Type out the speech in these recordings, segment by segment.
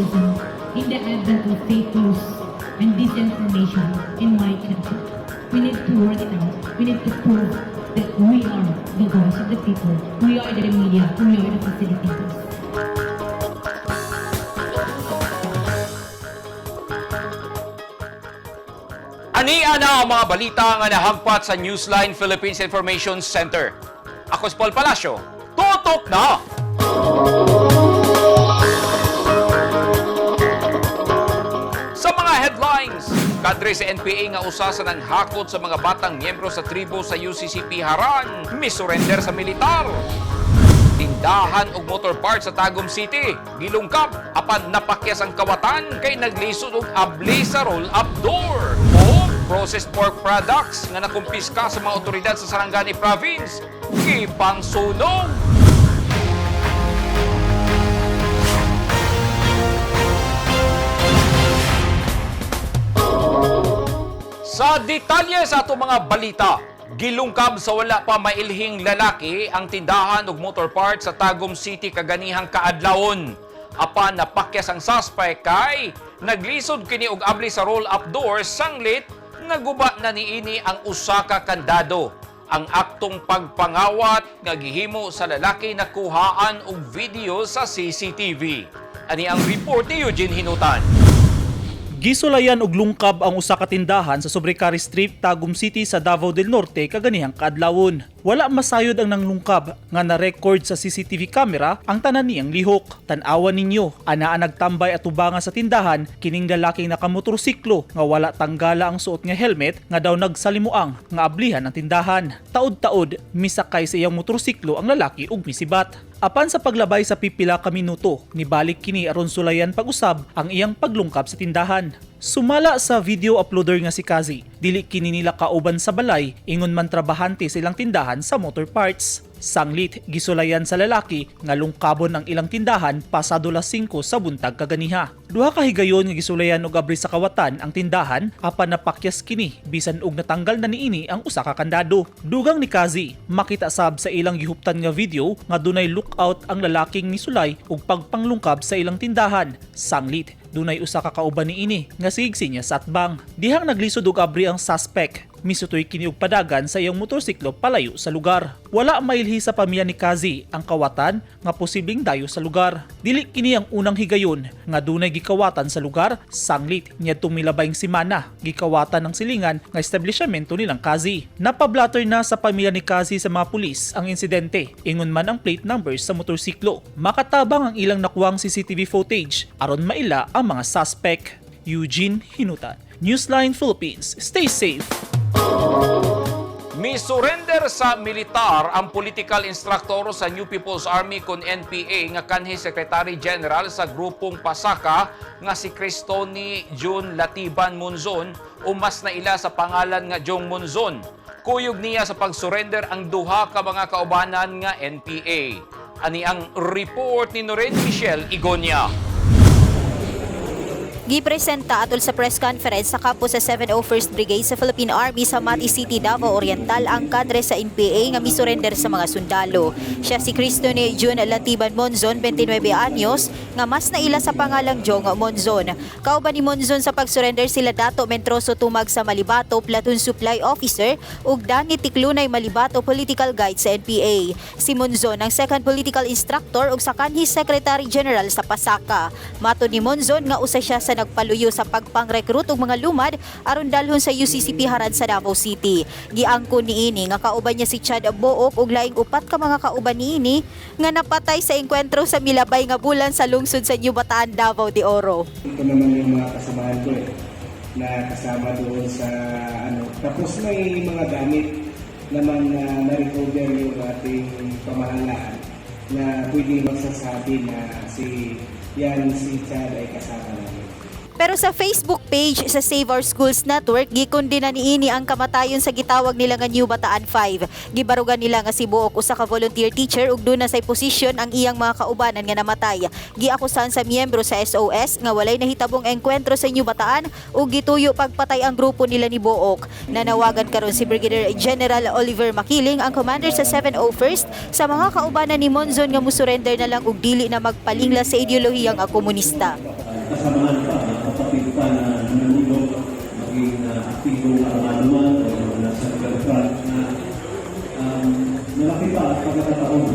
journalism in the advent of fake news and disinformation in my country. We need to work it out. We need to prove that we are the voice of the people. We are the media. We are the facilitators. Ania na ang mga balita nga nahagpat sa Newsline Philippines Information Center. Ako si Paul Palacio. Tutok na! Sa mga headlines, kadre sa NPA nga usa sa nanghakot sa mga batang miyembro sa tribo sa UCCP Haran, misurrender sa militar. Tindahan og motor parts sa Tagum City, gilungkab apan napakyas ang kawatan kay naglisod og abli sa roll-up door. O processed pork products nga nakumpiska sa mga otoridad sa Sarangani Province, gipangsunog. Sa detalye sa atong mga balita, gilungkab sa wala pa mailhing lalaki ang tindahan og motor parts sa Tagum City kaganihang kaadlawon. Apan napakyas ang suspect kay naglisod kini og abli sa roll-up door sanglit naguba na niini ang usa ka kandado. Ang aktong pagpangawat nga gihimo sa lalaki nakuhaan og video sa CCTV. Ani ang report ni Eugene Hinutan. Gisulayan og lungkab ang usa ka tindahan sa Sobrecari Street, Tagum City sa Davao del Norte kaganihang kaadlawon. Wala masayod ang nanglungkab nga na-record sa CCTV camera ang tanan niyang lihok. Tan-awan ninyo, anaa nagtambay at tubangan sa tindahan kining lalaking nakamotorsiklo nga wala tanggala ang suot nga helmet nga daw nagsalimuang nga ablihan ang tindahan. Taod-taod misakay sa iyang motorsiklo ang lalaki ug misibat. Apan sa paglabay sa pipila ka minuto, nibalik kini aron sulayan pag-usab ang iyang paglungkab sa tindahan. Sumala sa video uploader nga si Kazi, dili kini nila kauban sa balay, ingon man trabahante sa ilang tindahan sa motor parts. Sanglit, gisulayan sa lalaki nga lungkabon ang ilang tindahan pasado las 5 sa buntag kaganiha. Duha ka higayon nga gisulayan og abri sa kawatan ang tindahan apan napakyas kini bisan og natanggal na niini ang usa ka kandado. Dugang ni Kazi, makita sab sa ilang gihuptan nga video nga dunay lookout ang lalaking nisulay og pagpanglungkab sa ilang tindahan. Sanglit, dunay usa ka kauban niini nga sigsi niya sa atbang. Dihang naglisod og abri ang suspect, misutoy kini og padagan sa iyang motorsiklo palayo sa lugar. Wala mailhi sa pamilya ni Kazi ang kawatan nga posibleng dayo sa lugar. Dili kini ang unang higayon nga dunay gikawatan sa lugar sanglit niadtong milabayng semana gikawatan ng silingan nga establishmento nilang Kazi. Napablatter na sa pamilya ni Kazi sa mga pulis ang insidente. Ingon man ang plate numbers sa motorsiklo. Makatabang ang ilang nakuhang CCTV footage aron maila ang mga suspect. Eugene Hinutan, Newsline Philippines. Stay safe. Mi-surrender sa militar ang political instructor sa New People's Army kon NPA nga kanhi Secretary General sa grupong Pasaka nga si Cristoni June Latiban Monzon o mas naila sa pangalan nga Jong Monzon. Kuyog niya sa pag-surrender ang duha ka mga kaubanan nga NPA. Ani ang report ni Noren Michelle Igonia. Gipresenta atol sa press conference sa kampo sa 701st Brigade sa Philippine Army sa Mati City, Davao Oriental ang kadre sa NPA nga misurrender sa mga sundalo. Siya si Cristone June Latiban Monzon, 29 anyos, nga mas naila sa pangalang Jong Monzon. Kauban ni Monzon sa pagsurrender sila Dato Mentroso Tumag sa Malibato, Platoon Supply Officer, ug Danny Tiklunay Malibato, Political Guide sa NPA. Si Monzon ang second political instructor ug sa kanhi Secretary General sa Pasaka. Mato ni Monzon nga usa siya sa nagpaluyo sa pagpangrekrut og mga lumad aron dalhon sa UCCP Haran sa Davao City. Giangko niini nga kauban niya si Chad Book ug laing upat ka mga kauban niini nga napatay sa engkwentro sa milabay nga bulan sa lungsod sa New Bataan, Davao de Oro. Ito naman yung mga kasamahan ko eh, na kasama doon sa ano. Tapos may mga gamit naman na na-recover yung ating pamahalaan na pwede magsasabi na si yan si Chad ay kasama namin. Pero sa Facebook page sa Save Our Schools Network, gikondena niini ang kamatayon sa gitawag nila nga New Bataan 5. Gibarugan nila nga si Buok usa ka volunteer teacher ug duna say posisyon ang iyang mga kaubanan nga namatay. Giakusahan sa miyembro sa SOS nga walay nahitabong engkwentro sa New Bataan ug gituyo pagpatay ang grupo nila ni Buok. Nanawagan karon si Brigadier General Oliver Makiling, ang commander sa 701st, sa mga kaubanan ni Monzon nga musurrender na lang og dili na magpalingla sa ideolohiyang komunista. kasamahan pa, mga kapatid pa na nanulong, maging aktibong armado man o nasa front na malaki pa ang pagkakataon.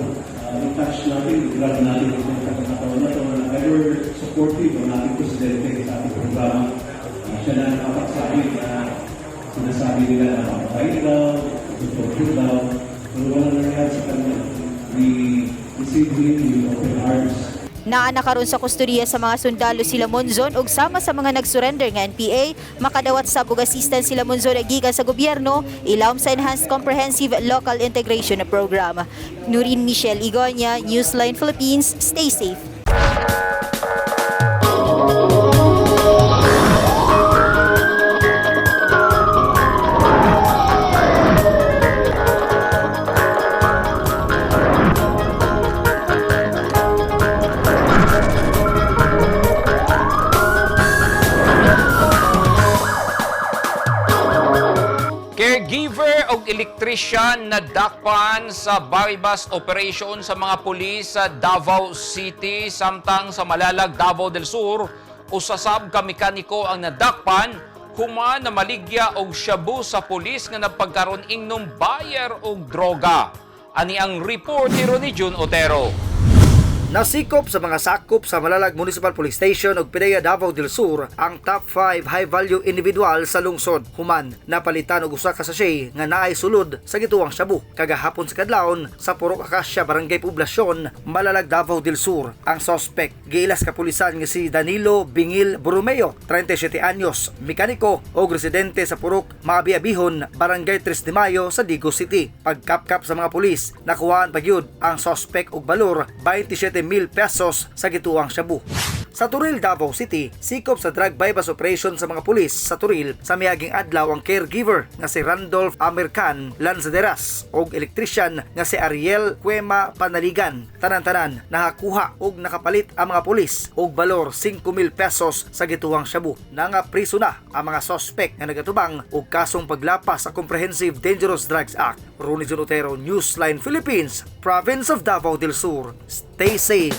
I-touch natin, i-grab natin itong pagkakataon na ito na ever supportive ang ating presidente sa ating programa. Siya na nakapagsabi na sinasabi nila na papatayin daw, torture daw, pero walang nangyari sa kanya. We receive him with open arms. Naa na karon sa kustodiya sa mga sundalo sila Monzon ug sama sa mga nagsurrender nga NPA, makadawat sa og assistance sila Monzon gikan sa gobyerno ilawom sa Enhanced Comprehensive Local Integration Program. Nurin Michelle Igonia, Newsline Philippines, stay safe. Caregiver o electrician na dakpan sa buy-bust operation sa mga pulis sa Davao City samtang sa Malalag, Davao del Sur, usasab ka mekaniko ang nadakpan human na maligya og shabu sa pulis nga nagpagkaron ingnom buyer og droga. Ani ang report ni Ronnie Jun Otero. Nasikop sa mga sakop sa Malalag Municipal Police Station ug PDEA Davao del Sur ang top 5 high-value individual sa lungsod. Human, napalitan og usa ka sachet nga naay sulod sa gituwang shabu. Kagahapon sa kadlawon sa Purok Acacia, Barangay Poblacion, Malalag, Davao del Sur. Ang suspect giilas kapulisan nga si Danilo Bingil Borromeo, 37 anyos, mekaniko og residente sa Purok Maabiabihon, Barangay 3 de Mayo sa Digos City. Pagkapkap sa mga pulis, nakuhaan pa gyud ang suspect og balor 27,000 pesos sa gituwang shabu. Sa Toril, Davao City, sikop sa drug bypass operation sa mga pulis sa Toril sa miaging adlaw ang caregiver nga si Randolph Amercan Lanzaderas og electrician nga si Ariel Cuema Panaligan. Tanan-tanan nakakuha og nakapalit ang mga pulis og balor 5,000 pesos sa gituwang shabu. Nangapriso na ang mga suspect nga nagatubang og kasong paglapas sa Comprehensive Dangerous Drugs Act. Ronnie John Otero, Newsline Philippines, Province of Davao del Sur. Stay safe.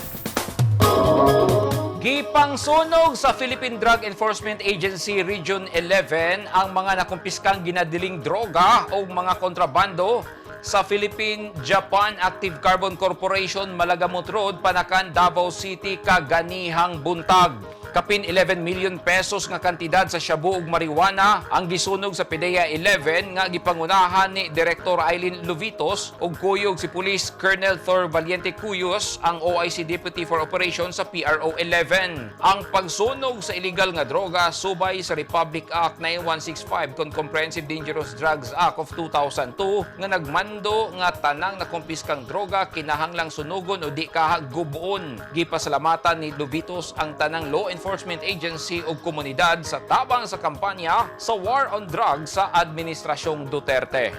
Gipangsunog sa Philippine Drug Enforcement Agency Region 11 ang mga nakumpiskang ginadiling droga o mga kontrabando sa Philippine-Japan Active Carbon Corporation, Malagamot Road, Panacan, Davao City, kaganihang buntag. Kapin 11 million pesos nga kantidad sa shabu ug marijuana ang gisunog sa PDEA 11 nga gipangunahan ni Director Eileen Luvitos ug kuyog si Police Colonel Thor Valiente Cuyos, ang OIC Deputy for Operations sa PRO 11. Ang pagsunog sa illegal nga droga subay sa Republic Act 9165 kon Comprehensive Dangerous Drugs Act of 2002 nga nagmando nga tanang nakumpiskang droga kinahanglang sunugon o di kaha gubuon. Gipasalamatan ni Luvitos ang tanang law enforcement agency ug komunidad sa tabang sa kampanya sa war on drugs sa Administrasyong Duterte.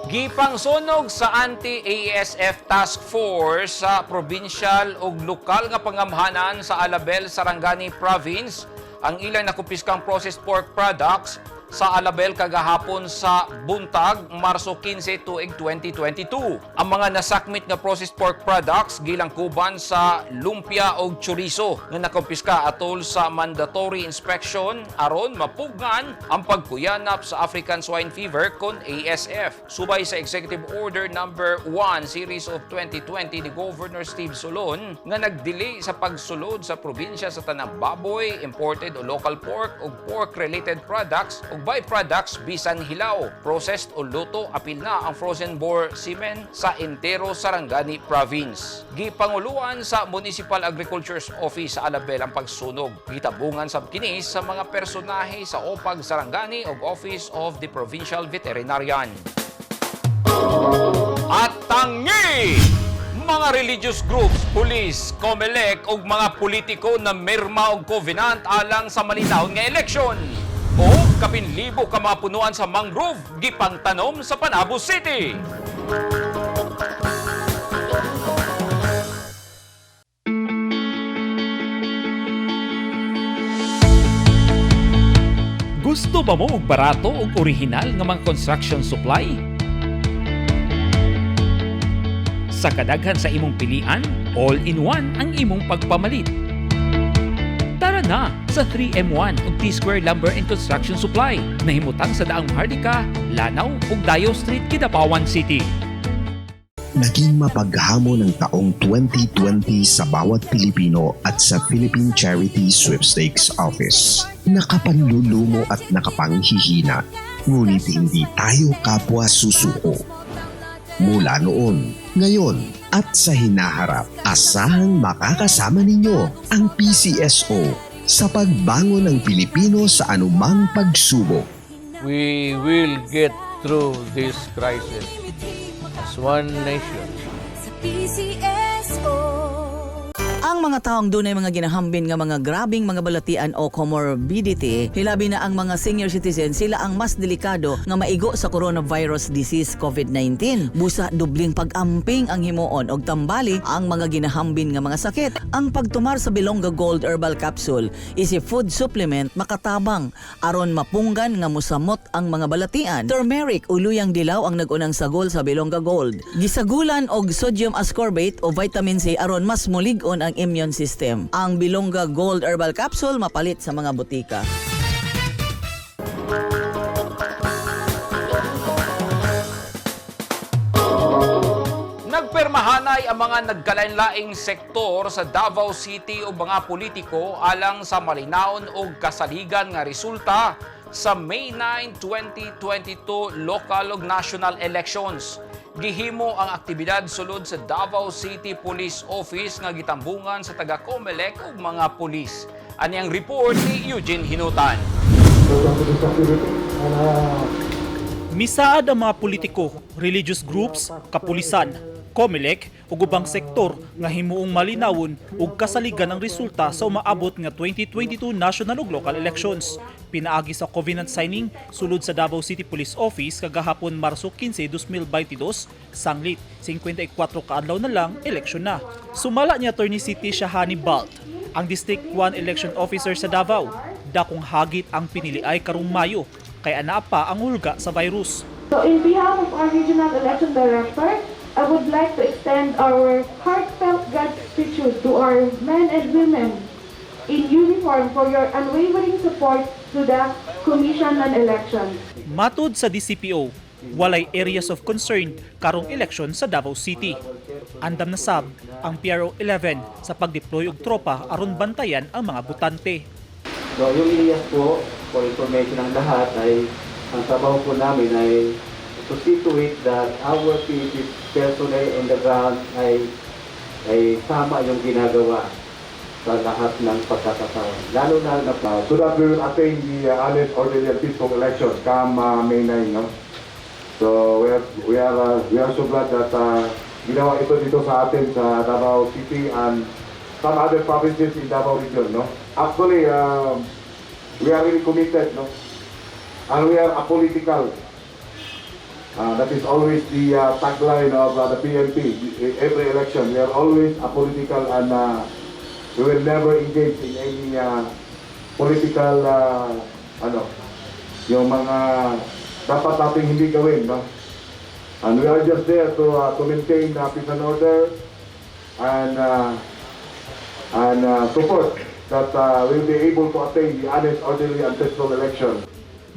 Gipangsunog sa Anti-ASF Task Force sa provincial ug lokal nga pangamhanan sa Alabel, Sarangani Province ang ilang nakumpiskang processed pork products sa Alabel kagahapon sa buntag, Marso 15, tuig 2022. Ang mga nasakmit nga processed pork products gilangkuban sa lumpia og chorizo nga nakumpiska atol sa mandatory inspection aron mapugngan ang pagkuyanap sa African Swine Fever kon ASF. Subay sa Executive Order number 1 series of 2020 ni Governor Steve Solon nga nagdili sa pagsulod sa probinsya sa tanang baboy, imported o local pork ug pork-related products ug byproducts bisan hilaw, processed o luto, apil na ang frozen boar semen sa entero Sarangani Province. Gipanguluan sa Municipal Agriculture Office sa Alabel ang pagsunog. Gitabungan sab kini sa mga personahe sa OPAG Sarangani ug Office of the Provincial Veterinarian. At tangi! Mga religious groups, police, COMELEC ug mga politiko na mirma og covenant alang sa malinawon nga eleksyon. O kapin libo ka mga punuan sa mangrove gipangtanom sa Panabo City. Gusto ba mo og barato ug orihinal nga mga construction supply? Sa kadaghan sa imong pilian, All-in-one ang imong pagpamalit. Tara na sa 3M1 ug T-Square Lumber and Construction Supply. Nahimutang sa Daang Maharlika, Lanao ug Dayo Street, Kidapawan City. Naging mapaghamon ang taong 2020 sa bawat Pilipino at sa Philippine Charity Sweepstakes Office. Nakapanlulumo at nakapanghihina, ngunit hindi tayo kapwa susuko. Mula noon, ngayon at sa hinaharap, asahang makakasama ninyo ang PCSO sa pagbangon ng Pilipino sa anumang pagsubok. We will get through this crisis as one nation. Sa PCSO. Ang mga taong dunay mga ginahambin nga mga grabing mga balatian o comorbidity, hilabi na ang mga senior citizen, sila ang mas delikado nga maigo sa coronavirus disease COVID-19. Busa dubling pag-amping ang himuon og tambali ang mga ginahambin nga mga sakit. Ang pagtumar sa Bilongga Gold Herbal Capsule is a food supplement makatabang aron mapunggan nga musamot ang mga balatian. Turmeric o luyang dilaw ang nag-unang sagol sa Bilongga Gold. Gisagulan og sodium ascorbate o vitamin C aron mas mulig-on ang immune system. Ang Bilongga Gold Herbal Capsule mapalit sa mga butika. Nagpermahanay ang mga nagkalain-laing sektor sa Davao City o mga politiko alang sa malinaon o kasaligan nga resulta sa May 9, 2022 local ug national elections. Gihimo ang aktibidad sulod sa Davao City Police Office nga gitambungan sa taga Comelec ug mga pulis. Ani ang report ni Eugene Hinutan. Misaad ang mga politiko, religious groups, kapulisan, COMELEC ug ubang sektor nga himuong malinawon ug kasaligan ang resulta sa umaabot nga 2022 national ug local elections. Pinaagi sa covenant signing sulod sa Davao City Police Office kagahapon Marso 15, 2022, sanglit 54 kaadlaw na lang eleksyon na. Sumala ni Attorney City Shahani Balt, ang District 1 Election Officer sa Davao, dakong hagit ang pinili ay karong Mayo kay anaa pa ang hulga sa virus. So in behalf of our Regional Election Director, I would like to extend our heartfelt gratitude to our men and women in uniform for your unwavering support to the Commission on Elections. Matod sa DCPO, walay areas of concern karong eleksyon sa Davao City. Andam na sab ang PRO 11 sa pagdeploy og tropa aron bantayan ang mga botante. So yung IAS po, for information ng lahat, ay ang trabaho po namin ay to see to it that our PNP personnel on the ground ay tama yung ginagawa sa lahat ng pagkakataon. Lalo na na So that we will attain the honest, orderly, and peaceful elections come May 9, no? So we are so glad that ginawa ito dito sa atin sa Davao City and some other provinces in Davao region, no? Actually, we are really committed, no? And we are apolitical. That is always the tagline of the PNP. Every election, we are always apolitical and we will never engage in any political ano, yung mga dapat nating hindi gawin, no? And we are just there to maintain peace and order and support that we'll be able to attain the honest, orderly, and peaceful election.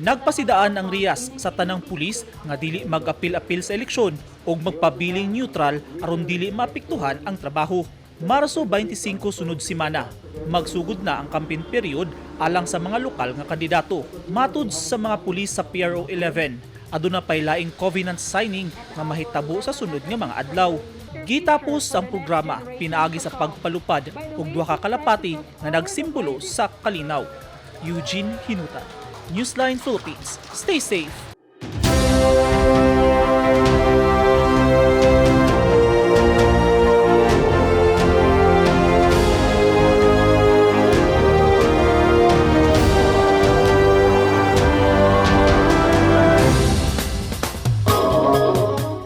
Nagpasidaan ang Rias sa tanang pulis nga dili mag-apil-apil sa eleksyon ug magpabiling neutral aron dili maapektuhan ang trabaho. Marso 25 sunod semana, magsugod na ang campaign period alang sa mga lokal nga kandidato. Matud sa mga pulis sa PRO 11, aduna pay laing covenant signing nga mahitabo sa sunod nga mga adlaw. Gitapos ang programa pinaagi sa pagpalupad og duha ka kalapati nga nagsimbolo sa kalinaw. Eugene Hinutan, Newsline Philippines. Stay safe.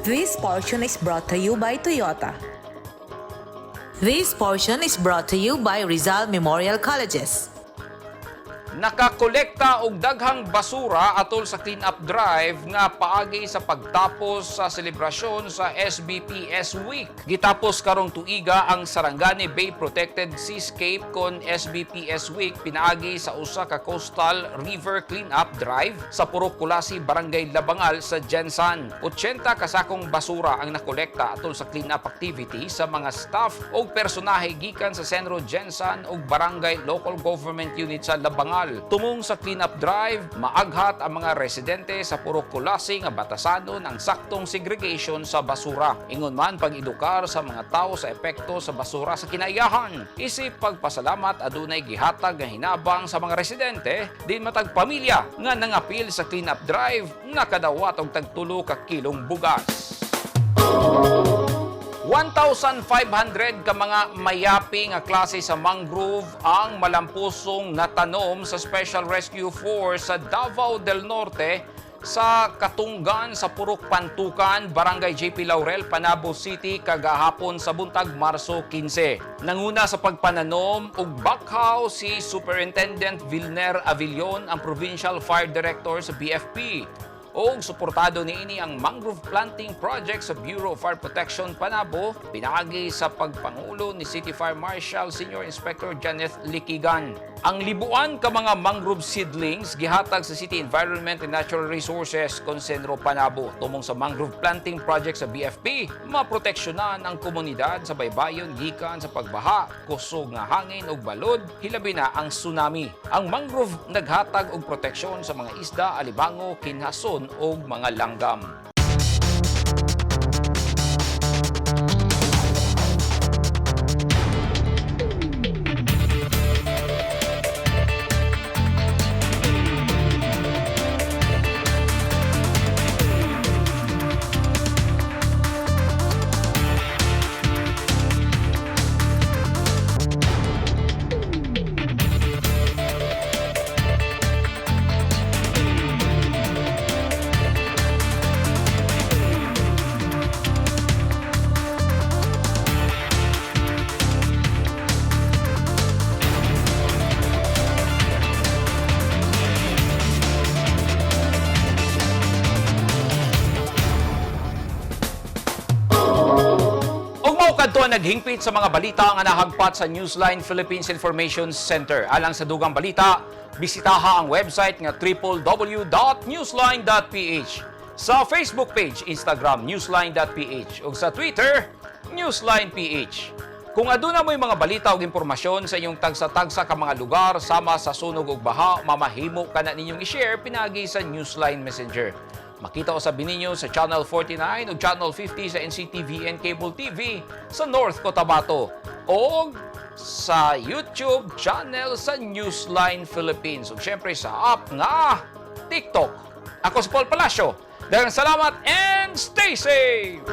This portion is brought to you by Toyota. This portion is brought to you by Rizal Memorial Colleges. Nakakolekta og daghang basura atol sa clean-up drive nga paagi sa pagtapos sa selebrasyon sa SBPS Week. Gitapos karong tuiga ang Sarangani Bay Protected Seascape kon SBPS Week pinaagi sa usa ka coastal river clean-up drive sa Purok Kulasi, Barangay Labangal sa GenSan. 80 kasakong basura ang nakolekta atol sa clean-up activity sa mga staff og personahe gikan sa CENRO GenSan ug Barangay Local Government Unit sa Labangal. Tumong sa clean-up drive, maaghat ang mga residente sa Purok Kulasi nga batasanon ang saktong segregation sa basura. Ingon man pag-edukar sa mga tao sa epekto sa basura sa kinaiyahan. Isip pagpasalamat, adunay gihatag nga hinabang sa mga residente din matag pamilya nga nangapil sa clean-up drive nakadawat og tag 3 ka kilong bugas. 1,500 ka mga mayapi nga klase sa mangrove ang malampusong natanom sa Special Rescue Force sa Davao del Norte sa Katunggan sa Purok Pantukan, Barangay JP Laurel, Panabo City kagahapon sa buntag, Marso 15. Nanguna sa pagpananom og bakhaw si Superintendent Vilner Avillon, ang Provincial Fire Director sa BFP, og suportado niini ang Mangrove Planting Project sa Bureau of Fire Protection Panabo pinaagi sa pagpangulo ni City Fire Marshal Senior Inspector Janeth Likigan. Ang libuan ka mga mangrove seedlings gihatag sa City Environment and Natural Resources kon CENRO Panabo. Tumong sa Mangrove Planting Project sa BFP, maproteksyonan ang komunidad sa baybayon gikan sa pagbaha, kusog nga hangin ug balod, hilabi na ang tsunami. Ang mangrove naghatag og proteksyon sa mga isda, alimango, kinhason ug mga langgam. Ug mao kadto ang naghingpit sa mga balita nga nahagpat sa Newsline Philippines Information Center. Alang sa dugang balita, bisitaha ang website nga www.newsline.ph. Sa Facebook page, Instagram, newsline.ph ug sa Twitter, newsline.ph. Kung aduna mo'y mga balita o impormasyon sa inyong tagsa-tagsa ka mga lugar sama sa sunog ug baha, mamahimo kana ninyong i-share pinagi sa Newsline Messenger. Makita usab ninyo sa Channel 49 ug Channel 50 sa NCTVN Cable TV sa North Cotabato o sa YouTube channel sa Newsline Philippines ug syempre sa app nga TikTok. Ako si Paul Palacio. Daghang salamat and stay safe!